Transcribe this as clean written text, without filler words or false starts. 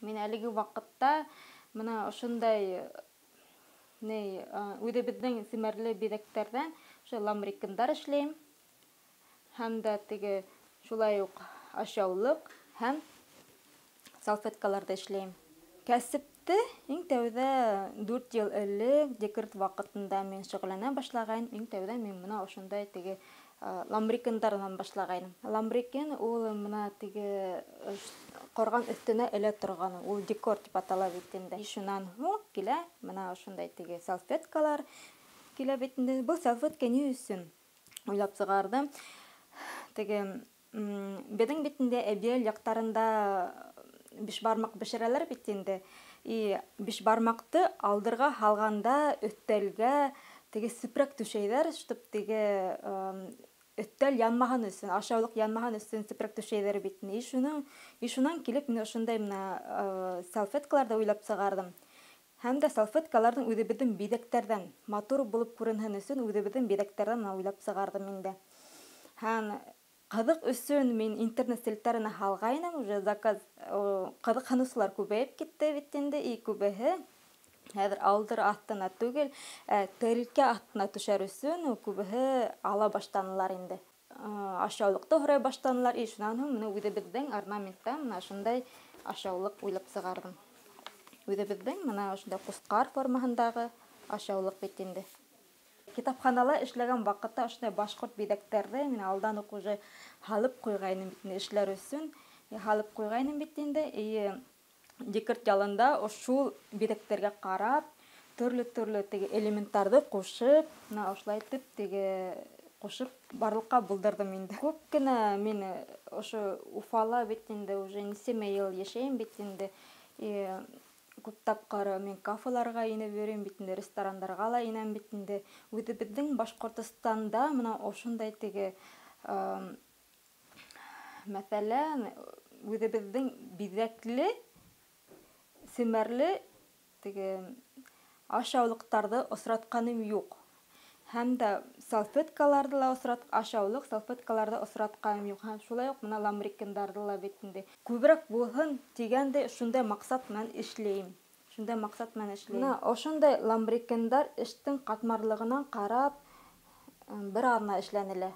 Мин әлеге ваҡытта мына ошондай ни үҙебеҙҙең семәрле биҙәктәрҙән ошо ламрикендар эшләйем. Һәм дә теге шулай уҡ ашъяулыҡ һәм салфеткаларҙы эшләйем. Кәсепте иң тәүҙә 4 йыл элек декрет ваҡытында мин шөғөлләнә башлағайным. Иң тәүҙә мин мына ошондай теге ламрикендарҙан башлағайным. Ламрикен ул мына теге ҡорған өҫтөнә элә торған, ул декор тип атала бит инде. Шунан һуң килә мына ошондай теге салфеткалар килә бит инде. Был салфетка ни өсөн уйлап сығарҙым? Теге беҙҙең бит инде әбйәлил яҡтарында бишбармаҡ бешерәләр бит инде. И бишбармаҡты алдырға һалғанда өҫтәлгә теге сүпрәк түшәйҙәр, чтоб теге өҫтәл янмаһын өсөн, ашъяулыҡ янмаһын өсөн сүпрәк түшәйҙәр бит инде. И шунан килеп мин ошондай мына салфеткаларҙы уйлап сығарҙым. Һәм дә салфеткаларҙың үҙебеҙҙең биҙәктәрҙән матур булып күренһен өсөн үҙебеҙҙең биҙәктәрҙән мына уйлап сығарҙым инде. Һәм ҡыҙыҡ өсөн мин интернет селтәренә һалғайным, уже заказ, ҡыҙыҡһыныусылар күбәйеп китте бит инде, и күбеһе хәҙер алдыр аҫтына түгел, тәрилкә аҫтына төшәр өсөн күбеһе ала башланылар инде. Ашъяулыҡты һорай башланылар, и шунан һуң мына үҙебеҙҙең орнаменттан мына ошондай ашъяулыҡ уйлап сығарҙым. Үҙебеҙҙең мына ошондай ҡусҡар формаһындағы ашъяулыҡ бит инде. Китапханала эшләгән ваҡытта ошондай башҡорт биҙәктәрҙе мин алдан уҡ уже һалып ҡуйғайным бит инде, эшләр өсөн һалып ҡуйғайным бит инде. И декрет ялында ошол биҙәктәргә ҡарап, төрлө-төрлө теге элементтарҙы ҡушып, мына ошолай итеп теге ҡушып барлыҡҡа булдырҙым инде. Күп кенә мин ошо Уфала бит инде уже нисәмә йыл йәшәйем бит инде. И күп тапҡыр мин кафеларға инеп йөрөйөм бит инде, ресторандарға ла инәм бит инде. Үҙебеҙҙең Башҡортостанда мына ошондай теге, мәҫәлән, үҙебеҙҙең биҙәкле, семәрле теге ашъяулыҡтарҙы осратҡаным юҡ. Һәм дә салфеткаларҙы ла ашъяулыҡ салфеткаларҙы осратҡаным юҡ. Һәм шулай уҡ мына ламрикендарҙы ла бит инде. Күберәк булһын тигәндә шундай маҡсат менән эшләйем. Шундай маҡсат менән эшләйем. Мына ошондай ламрикендар эштең ҡатмарлығынан ҡарап, бер аҙна эшләнелә.